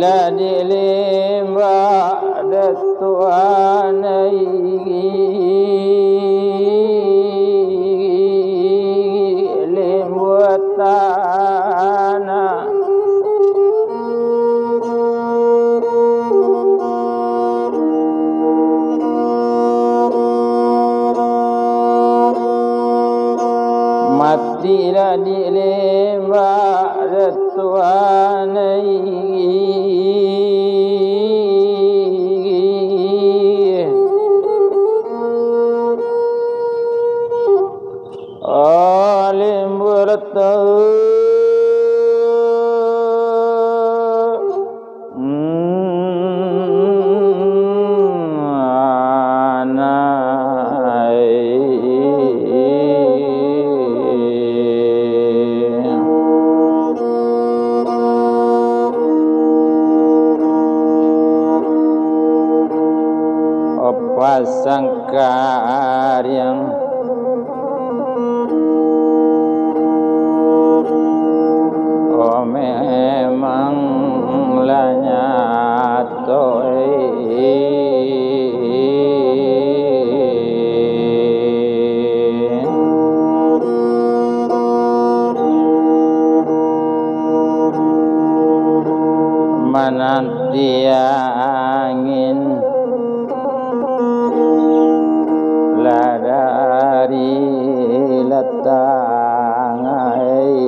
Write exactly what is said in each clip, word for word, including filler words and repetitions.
Jadi limbak datuan ai, limbak tanah. Mati lah di limbak Tuhan ai. Alim bertau. Pasang kariang. Oh, memang lah nyato, eh. Mananti angin lah dari latang ai.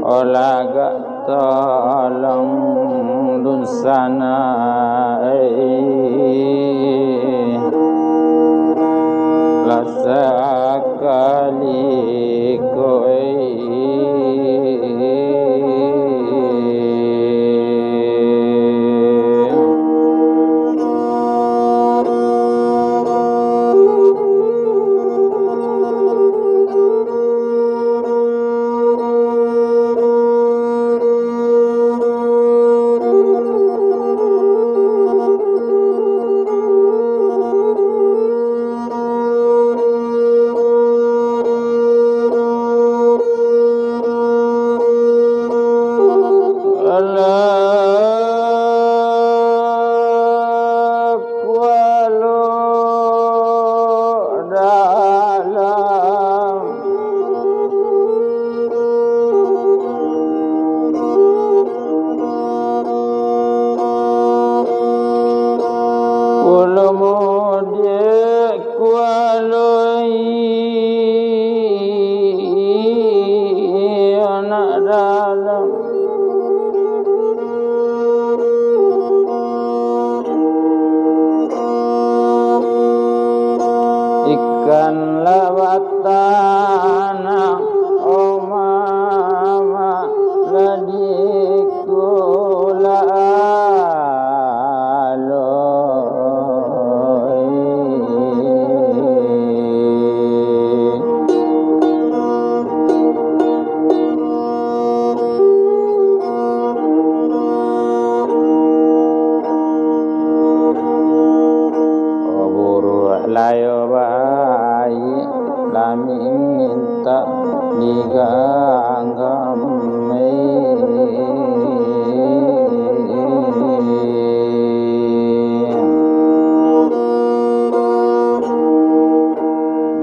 Olagak tolong dunsanak ai, lah sakali ko ai. Alah kualo dalam. Kualo mudiak, kualo i anak dalam. Ikan lawatan, oh mama, lah di kulaloi. Oh, buruak layo baiak, lah mintak diganggam.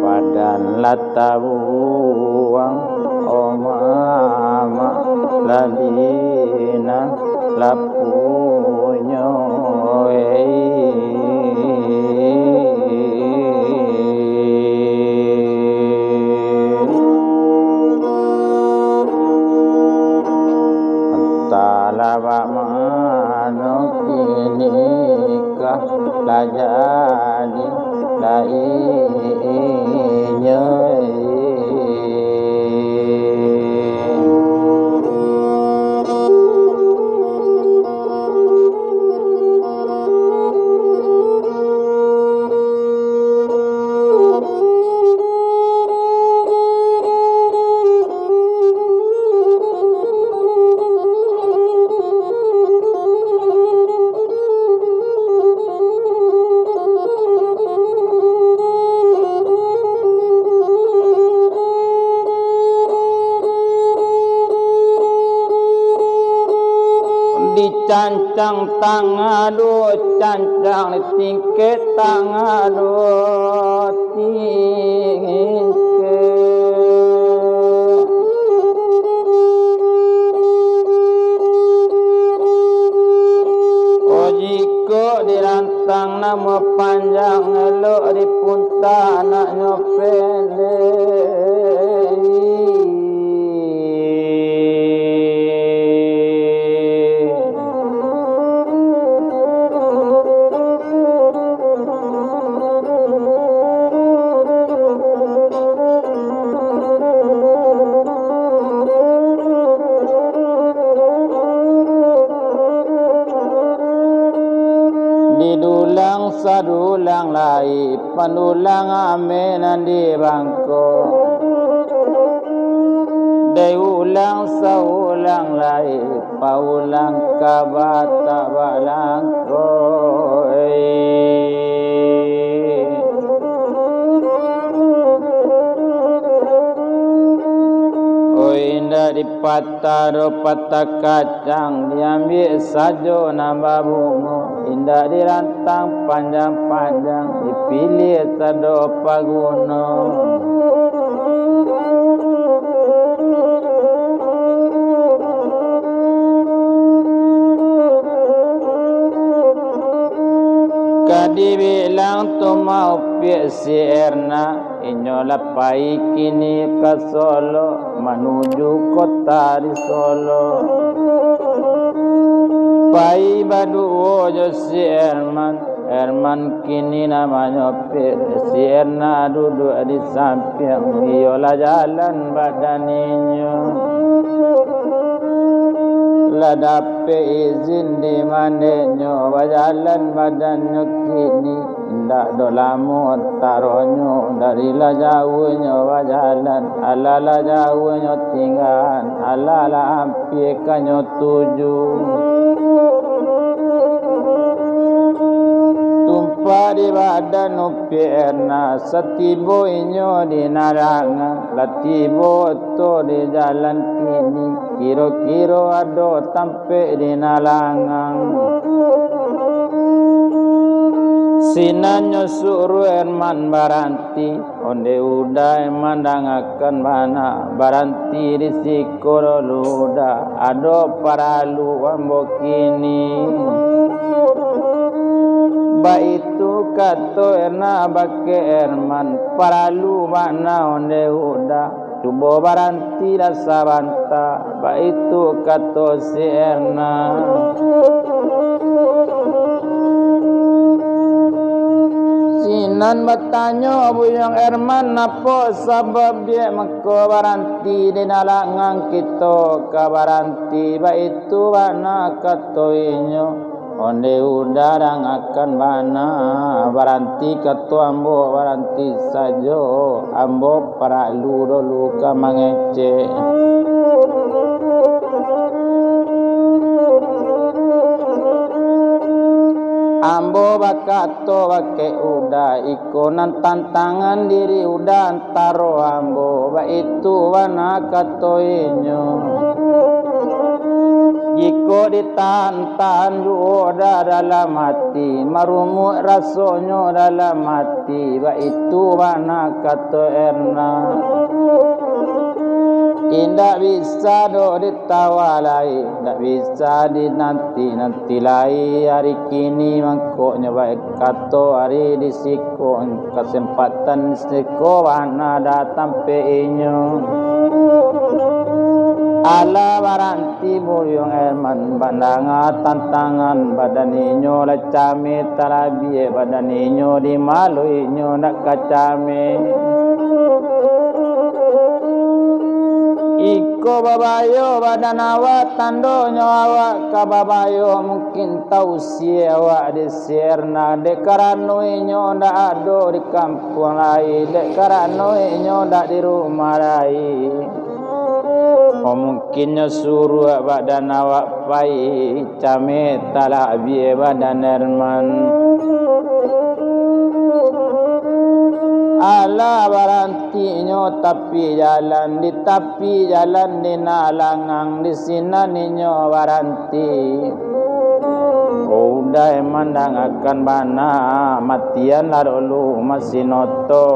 Badan lah tabuang, oh mama, lah di nan lapunyo, eh. Antahlah bak mano kini ka lah jadi lai inyo. Cancang tangah do, cancang tingkek tangah do, tingkek. Oh, jikok dirantang namo panjang, elok dipunta anaknyo pendek. Didulang sadulang lai, pandulang ameh nan di bangko. Diulang saulang lai, paulang ka batak balangko. Oi, indak dipatah doh patah kacang, diambiak sajo nan babungo. Indak dirantang panjang-panjang, dipiliah sado paguno. Ka dibilang tu maupiak si Erna, inyo lah pai kini ka Solo, manuju kota di Solo. Pai baduo jo si Erman, Erman kini namonyo Pir, si Erna duduak di sampiang, iyo lah jalan badan inyo. Lah dapek izin di manenyo, bajalan badannyo kini. Indak doh lamo taronyo, dari lah jauahnyo bajalan. Alah lah jauahnyo tinggaan, alah lah ampia ka nyo tuju. Tumpah di badan upiak Erna, satibo inyo di Nalangang, lah tibo oto di jalan kini. Kiro-kiro ado tampek di Nalangang. Sinan nyo suruah Erman baranti. Onde Uda Erman dangakan bana, baranti di siko dulu Uda, ado paralu ambo kini. Baitu kato Erna bakeh Erman, paralu bana Onde Uda. Cubo barantilah sabanta, baitu kato si Erna. Sinan batanyo Buyuang Erman, apo sabab dek mangko baranti di Nalangang kito ka baranti, baitu bana kato inyo. Onde Uda dangakan bana, baranti kato ambo, baranti sajo, ambo paralu dulu ka mangecek. Ambo bakato bakeh Uda, iko nan tantangan diri Uda antaro ambo, baitu bana kato inyo. Jikok ditahan-tahan juo Uda dalam ati, marumuak rasonyo dalam ati, baitu bana kato Erna. Indak bisa doh ditawa lai, indak bisa dinanti-nanti lai, ari kini mangkonyo bae kato ari di siko, kasempatan di siko bana datang pe inyo. Alah baranti Buyuang Erman, mandanga tantangan, badan inyo lah cameh talabiah, badan inyo dimalu inyo nak ka cameh. Iko babayo badan awak, tandonyo awak ka babayo, mungkin tausia awak di si Erna, dek karano inyo ndak ado di kampuang lai, dek karano inyo ndak di rumah lai. Oh, mungkin nyo suruah badan awak pai, cameh talabiah badan Erman. Alah barantinyo tapi jalan, di tapi jalan di Nalangang, di sinan inyo baranti. Uda mandangakan bana, matian lah dulu masih noto.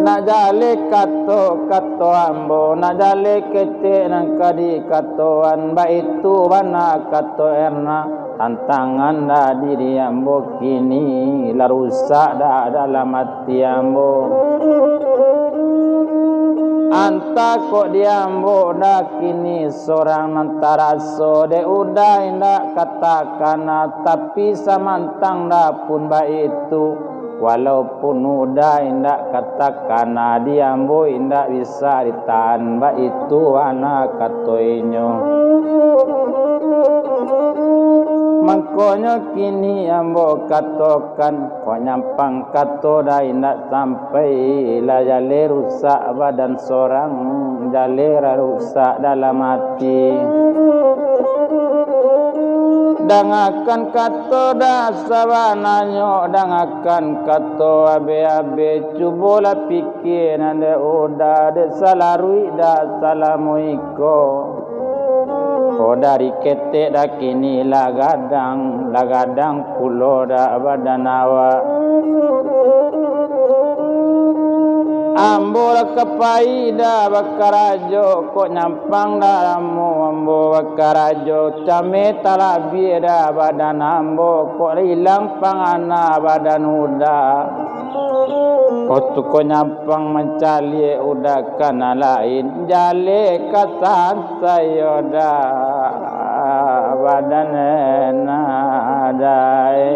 Nak jaleh kato, kato ambo, nak jaleh ketek nan ka dikatoan, baitu bana kato Erna. Tantangan dah diri ambo kini, lah rusak dah dalam ati ambo. Antah kok di ambo dah kini sorang nan taraso, dek Uda indak ka takana, tapi samantang dah pun baitu, walaupun Uda indak ka takana, di ambo indak bisa ditahan, baitu bana kato inyo. Mangkonyo kini ambo katokan, kok nyampang kato dah indak sampai, lah jaleh rusak badan sorang, jaleh lah rusak dalam ati. Dangakan kato dah sabananyo, dangakan kato abeh-abeh, cubolah pikia nan dek Uda, dek salaruik dah salamo iko. Ko dari ketek dah kini lah gadang, lah gadang pulo dah badan awak. Ambo lah ka pai dah bakarajo, kok nyampang dah lamo ambo bakarajo, cameh talabiah dah badan ambo, kok ilang pangana badan Uda. Ko tu ko nyampang mancaliak Uda ka nan lain, jaleh ka sansai yo dah badan Erna dai.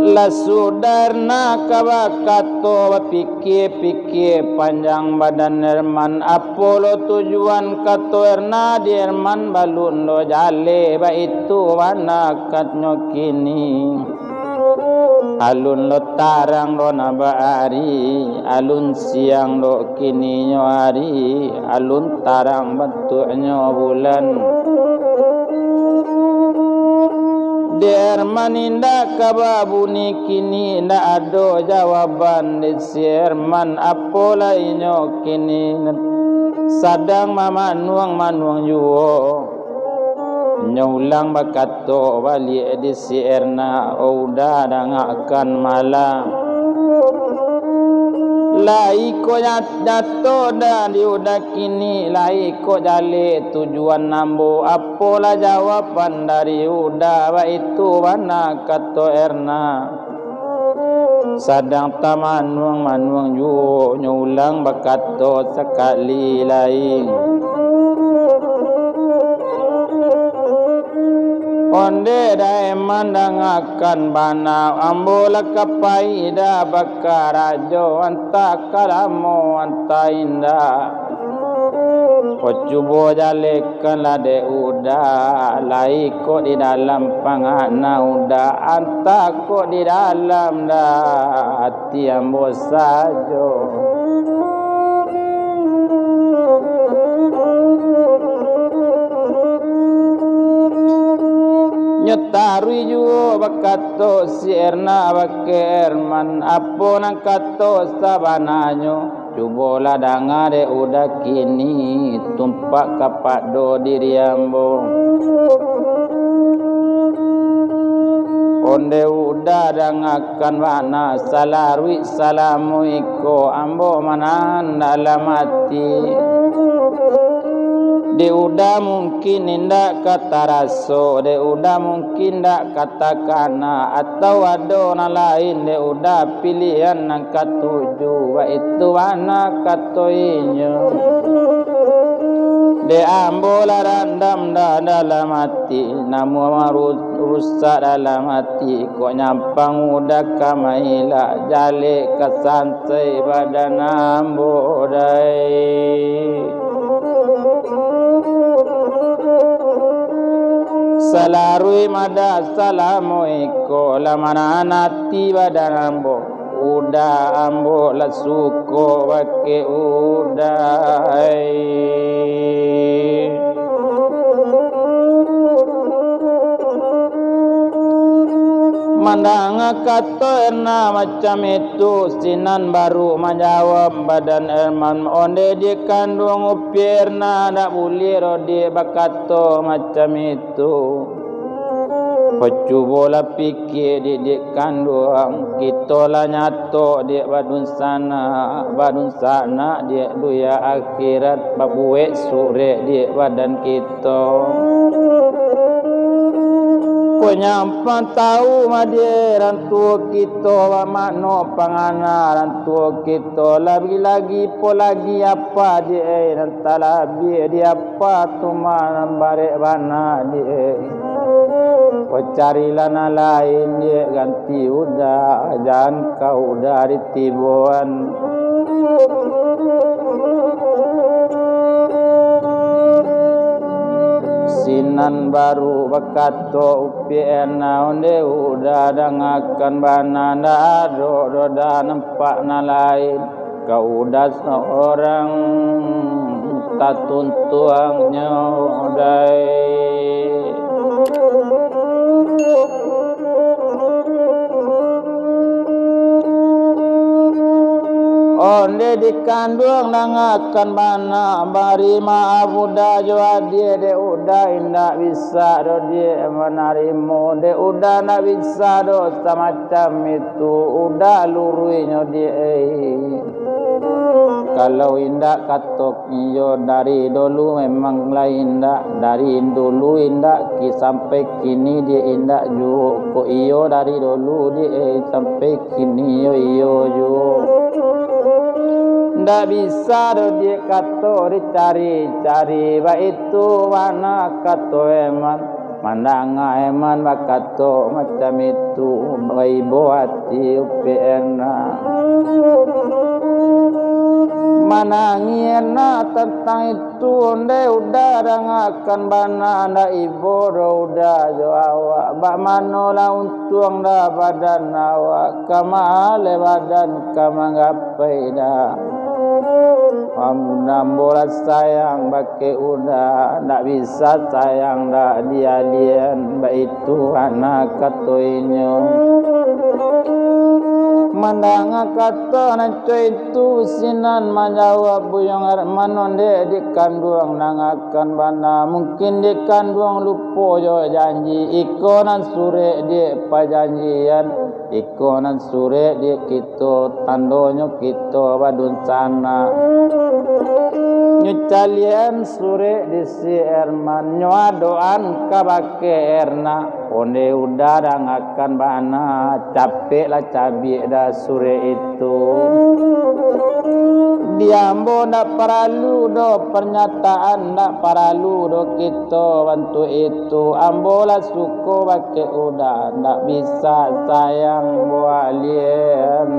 Lah sudah Erna ka bakato, bapikia-pikia panjang badan Erman, apo lo tujuan kato Erna di Erman, balun lo jaleh, baitu bana katnyo kini. Alun lo tarang lo nan baari, alun siang lo kininyo ari, alun tarang bantuaknyo bulan. Dek Erman indak ka babuni kini, indak ado jawaban dek si Erman, apo lai inyo kini sadang mamanuang-manuang juo. Nyo ulang bakato baliak di si Erna, "Oh, Uda, dangakan malah. Lai ko nyato dah di Uda kini, lai ko jaleh tujuan ambo, apolah jawaban dari Uda?" Baitu bana kato Erna. Sadang tamanuang-manuang juo, nyo ulang bakato sakali lai. Ondeh dek Erman, dangakan bana, ambo lah ka pai dah bakarajo, antah ka lamo, antah indak. Ko cubo jalehkanlah dek Uda, lai kok di dalam pangana Uda, antah kok di dalam dah ati ambo sajo. Nyo taruih juo bakato si Erna bak Erman, apo nan kato sabananyo? Cubolah danga dek Uda kini, tumpak kapado diri ambo. Ondeh Uda, dangakan bana, salaruik salamo iko ambo manahan dalam ati. Dek Uda mungkin indak ka taraso, dek Uda mungkin indak ka takana, atau ado nan lain dek Uda pilihan nan katuju, baitu bana kato inyo. Dek ambo lah randam dah dalam ati, namuah maru-, rusak dalam ati, kok nyampang Uda ka mailak, jaleh ka sansai badan ambo dai. Salaruik madah salamo iko, lah manahan ati badan ambo. Uda ambo lah suko bakeh Uda ai. Mandanga kato Erna macam itu, sinan baru manjawab badan Erman, "Onde dikanduang upiak Erna, ndak buliah doh diak bakato macam itu. Ko cubolah pikia diak, diak kanduang, kito lah nyato diak badunsanak, badunsanak diak dunia akhirat, babuek surek diak badan kito." Ko nyampang tahu mah diak urang tuo kito, bak makna pangana urang tuo kito, labiah lagi po lagi apa diak, eh, nan talabiah di apa tu mah nan barek bana diak, eh. Ko carilah nan lain diak ganti Uda, jan ka Uda ditiboan. Sinan baru bakato upiak Erna, "Onde Uda dangakan bana, ndak ado doh Uda nampak nan lain, ka Uda surang tatuntuangnyo dai." Onde dikanduang dangakan bana, bari maaf Uda jo adiak, dek Uda indak bisa doh diak manarimo, dek Uda ndak bisa doh samacam itu, Uda luruihnyo diak, eh. Kalau indak kato iyo dari dulu memang lah indak, dari dulu indak, ki-, sampai kini diak indak juo, kok iyo dari dulu diak, eh, sampai kini iyo, iyo juo. Ndak bisa doh diak kato dicari-cari, baitu bana kato Erman. Mandanga Erman bakato macam itu, baibo ati upiak Erna. Manangih Erna tantang itu, "Onde Uda dangakan bana, ndak ibo doh Uda jo awak. Bak mano lah untuang dah badan awak, ka ma lai badan ka manggapai dah. Am-, ambo lah sayang bakeh Uda, ndak bisa sayang dak dialian, baitu bana kato inyo." Mandanga kato nan cak itu, sinan manjawab Buyuang Erman, "Onde dikanduang dangakan bana, mungkin dikanduang lupo jo janji, iko nan surek diak pajanjian, iko nan surek diak kito, tandonyo kito badunsanak." Nyo calian surek di si Erman, nyo adokan ka bakeh Erna. Onde Uda dangakan bana, capeklah cabiak dah surek itu. Di ambo ndak paralu doh pernyataan, ndak paralu doh kito bantuak itu. Ambo lah suko bakeh Uda, ndak bisa sayang bualian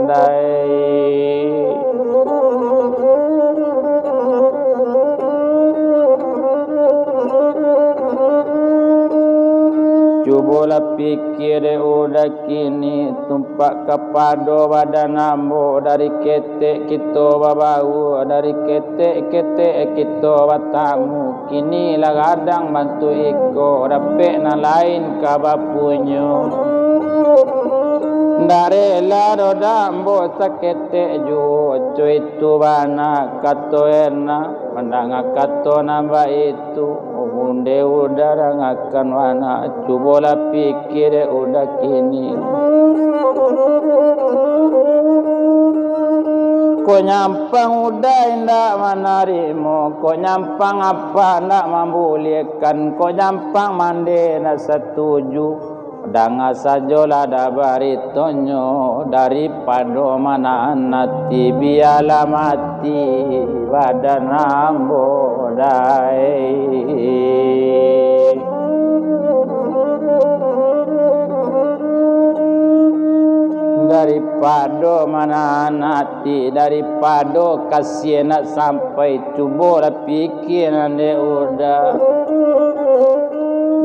dai. Cubolah pikia dek Uda kini, tumpak kapado badan ambo, dari ketek kito babaua, dari ketek-ketek kito batamu, kini lah gadang bantuak iko, dapek nan lain ka bapunyo. Ndak rela doh dah ambo saketek juo, co itu bana kato Erna. Mandanga kato nan baitu, Onde Uda dangakan bana, cubolah pikia dek Uda kini. Kok nyampang Uda indak manarimo, kok nyampang apak ndak mambuliahkan, kok nyampang mande ndak satuju. Danga sajolah dah baritonyo, daripado manahan ati, bialah mati badan ambo dai. Daripado manahan ati, daripado kasiah nak sampai, cubolah pikia nan dek Uda.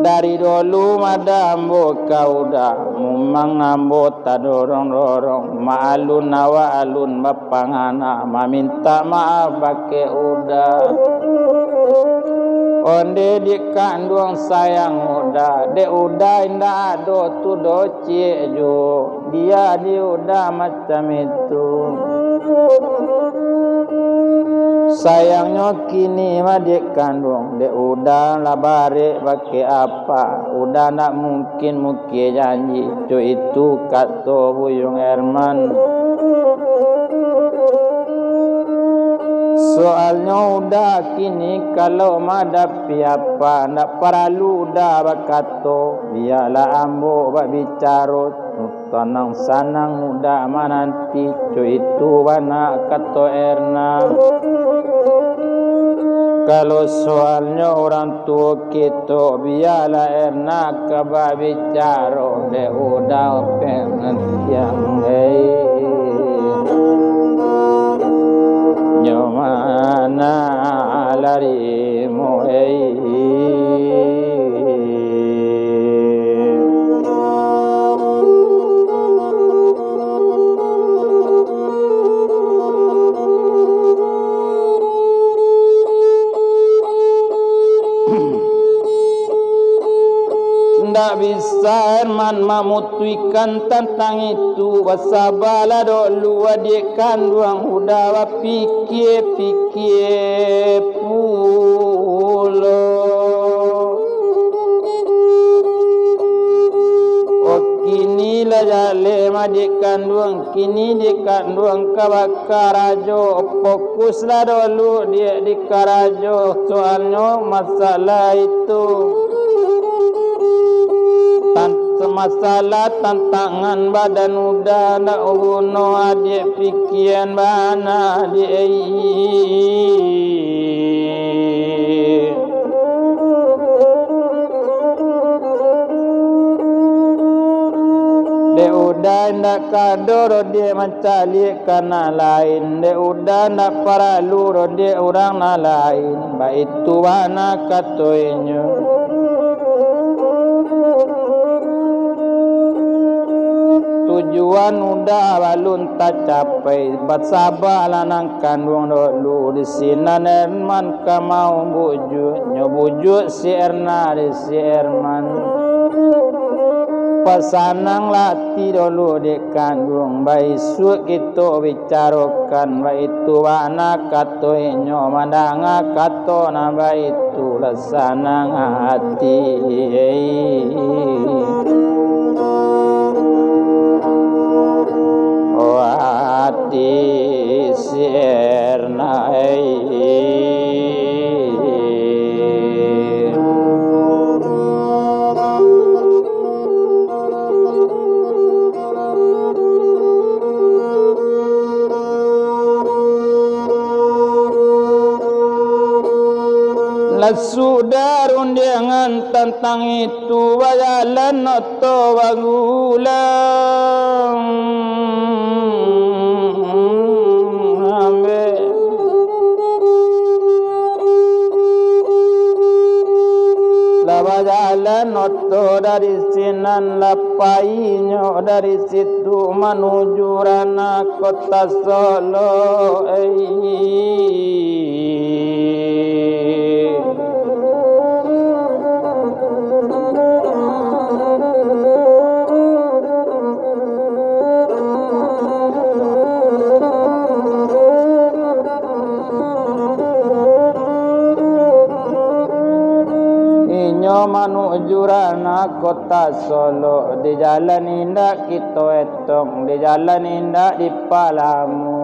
Dari dulu madah ambo ka Uda, mumang ambo tadorong-dorong, maalun awak alun bapangana, mamintak maaf bakeh Uda. Onde diak kanduang sayang Uda, dek Uda indak ado tu doh ciek juo, dia di Uda macam itu. Sayangnyo kini mah diak kanduang, dek Uda lah barek bakeh apak, Uda ndak mungkin mukie janji, co itu kato Buyuang Herman. Soalnyo Uda kini kalau madapi apak, ndak paralu Uda bakato, bialah ambo babicaro, tanang sanang Uda mananti, co itu bana kato Erna. Kalau soalnyo urang tuo kito, bialah Erna ka babicaro, dek Uda penantian, hei. Nyo mana larimu, hei. Ndak bisa Herman mamutuihkan tantang itu, basabalah dulu, adiak kanduang Uda bapikie-pikie pulo. Oh, kini lah jaleh mah diak kanduang, kini diak kanduang ka bakarajo, fokuslah dulu diak di karajo, soalnyo masalah itu. Tan-, masalah tantangan badan Uda, ndak guno adiak pikian bana, adiak, ei. Dek Uda indak ka doh diak mancaliak ka nan lain, dek Uda ndak paralu doh diak urang nan lain, baitu bana kato inyo. Tujuan Uda balun tacapai, basabalah nan kanduang dulu, di sinan Herman ka mambujuak, nyo bujuak si Erna di si Herman. Pasananglah ati dulu diak kanduang, baisuak kito bicarokan, baitu bana kato inyo, mandanga kato nan baitu lah sanang ati. Oh, ati si Erna, ei. Lah sudah rundiangan tantang itu, bajalan oto bagulang. Ambek lah bajalan oto dari sinan, lah painyo dari situ manuju ranah kota Solo, ei. Inyo manuju ranah kota Solo, di jalan indak kito etong, di jalan indak dipalamo.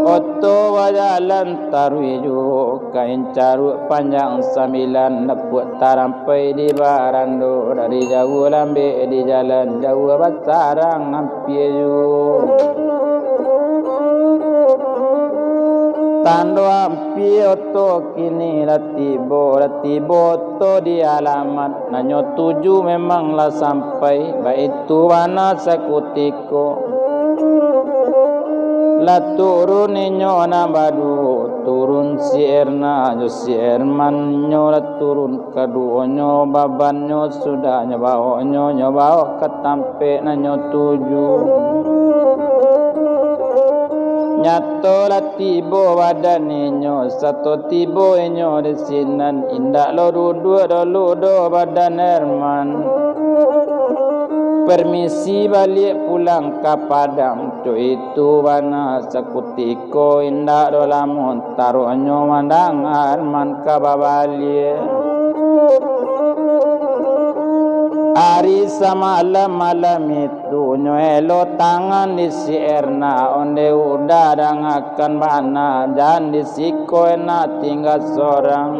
Oto bajalan taruih juo, kain caruak panjang sambilan, dapuak tarampai di barando, dari jauah lambek di jalan, jauah basarang ampia juo. Tando ampia oto kini lah tibo, lah tibo oto di alamat, nan nyo tuju memang lah sampai, baitu bana sakutiko. Lah turun inyo nan baduo, turun si Erna jo si Erman, inyo lah turun kaduonyo, babannyo sudah nyo baoknyo, nyo baok ka tampek nan nyo tuju. Nyato lah tibo badan inyo, sato tibo inyo di sinan, indak lo duduak dulu doh badan Herman. Permisi baliak pulang ka Padang, cok itu bana sakutiko, indak doh lamo taruaknyo mandanga Herman ka babaliak. Ari samalam malam itu, nyo elo tangan di si Erna, onde uda dangakan bana, jan di siko Erna tingga sorang.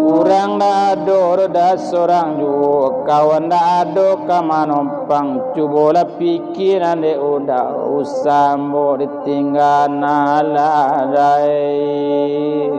Urang dak ado, dak sorang juo, kawan dak ado ka manompang, cubolah pikia nan dek uda, usah ambo ditingga nan lai.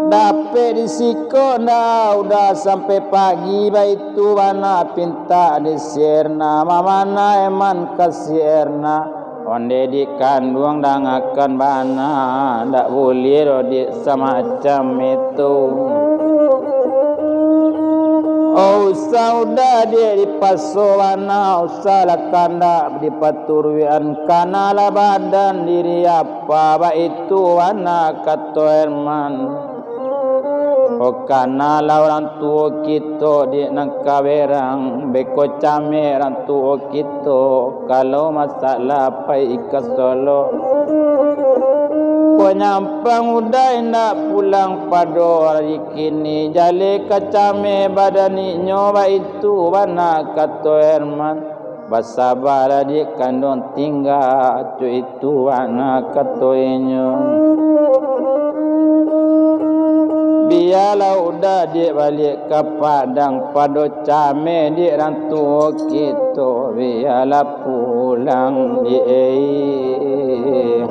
Dapek di siko ndak uda sampai pagi, baitu bana pintak di si Erna, mamana Herman ka si Erna. Onde di kanduang dangakan bana, ndak buliah doh dek samacam itu. Oh, usah uda dek dipaso bana, usah lah kandak dipaturuikan, kanalah badan diri apa, baitu bana kato Herman. Oh, kanalah urang tuo kito dek nan ka berang, beko cameh urang tuo kito, kalau masalah pai ka Solo. Kok nyampang uda indak pulang pado ari kini, jaleh ka cameh badan inyo, baitu bana kato Herman. Basabalah dek kanduang tingga, cok itu bana kato inyo. Bialah uda dek baliak ka Padang, pado cameh dek urang tuo kito, bialah pulang dek.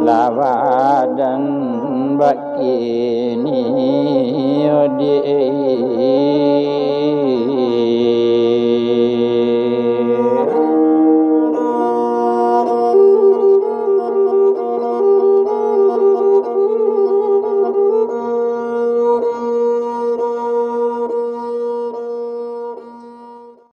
Lah badan bakini, dek.